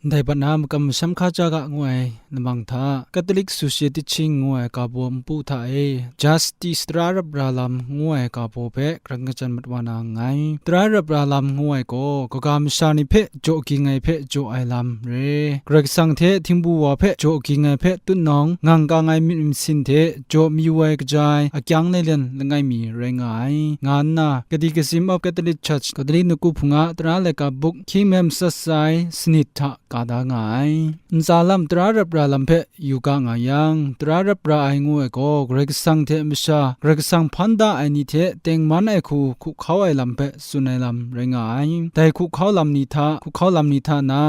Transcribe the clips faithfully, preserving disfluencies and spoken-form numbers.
Ndai bat na makam masham hkaja ga ngu ai lamang hta, Catholic Society Teaching ngu ai ga baw npu hta e, Justice Tara Rap Ra Lam ngu ai ga baw hpe grang kachyan mat wa na nngai. Tara Rap Ra Lam ngu ai gaw, kaga masha ni hpe jaw ging ai hpe jaw ai lam re. Karai Kasang hte htingbu wa hpe jaw ging ai hpe tutnawng, ngang kang ai myit masin hte jaw mayu ai kaja ai akyang nai len langai mi rai nga ai, nga nna, Catechism of Catholic Church, Katolik Nawku Hpung a Tara Laika Buk, King James Sasai sanit hta ka da nga ai. Ntsa lam tara rap ra lam hpe yu ga nga yang, tara rap ra ai ngu ai gaw, Karai Kasang hte masha, Karai Kasang hpan da ai ni hte tengman ai hku hkuhkau ai lam hpe tsun ai lam rai nga ai. Dai hkuhkau lam ni hta, hkuhkau lam ni hta na,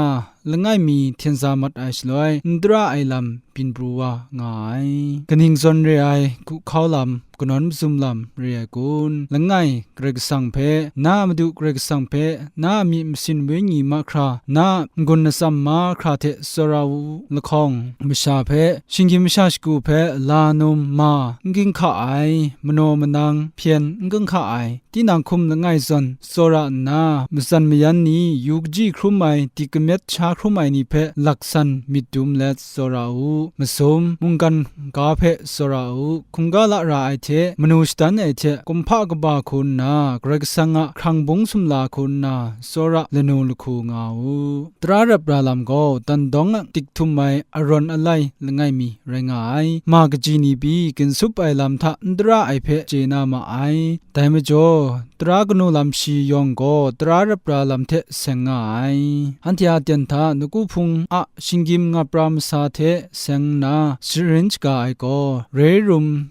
langai mi hten sa mat ai shaloi, n tara ai lam byin pru wa nga ai. Kaning zawn re ai hkuhkau lam, kanawn mazum lam re ai kun? Langai, Karai Kasang hpe, na a Madu Karai Kasang hpe, na a myit masin wenyi mahkra, na a n-gun atsam mahkra hte tsawra u lahkawng, masha hpe, shinggyim masha shagu hpe, la num ma, n ginhka ai, manaw manang hpyen n ginhka ai, tinang hkum langai zawn tsawra nna, matsan mayan ni, yu kaji hkrum ai, dik kamyet sha hkrum ai ni hpe laksan myit dum let tsawra u. Masum, mungkan ga hpe tsawra u. Hkungga la ra ai hte, manu shadan ai hte, kumhpa kaba hku nna, Karai Kasang a hkrang bung sumla hku nna, tsawra lanu lahku nga u. Tara rap ra lam gaw, dan dawng a tik htum ai arawn alai langai mi rai nga ai. Ma kaji ni pyi, ginsup ai lam hta n tara ai hpe chye na ma ai. Dai majaw, tara kanu lam shi yawng gaw tara rap ra lam hte seng nga ai. Anhte a aten hta Nawku Hpung a shinggyim ngap ra masa hte seng nna sharin shaga ai gaw, Rerum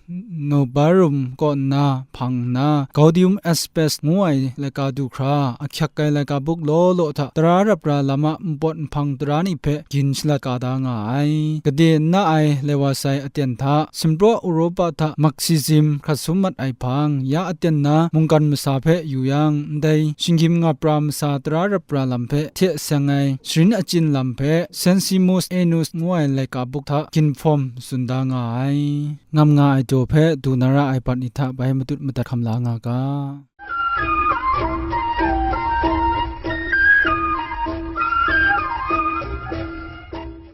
Novarum kaw nna hpang nna, Gaudium et Spes ngu ai laika du hkra, ahkyak ai laika buk law law hta tara rap ra lam a npawt nhpang tara ni hpe gin shalat ka da nga ai. Gade n na ai Lewasai aten hta, Sumpraw Uropa hta Marxism hkrat sum mat ai hpang, ya aten na mungkan masa hpe yu yang, ndai shinggyim ngap ra masa tara rap ra lam hpe hte seng ai sharin achyin lam hpe, Sensimus Enus ngu ai laika buk hta ginhpawm tsun da nga ai. Ngam nga ai daw hpe du na ra ai bat ni hta bai matut madat hkam la nga ga.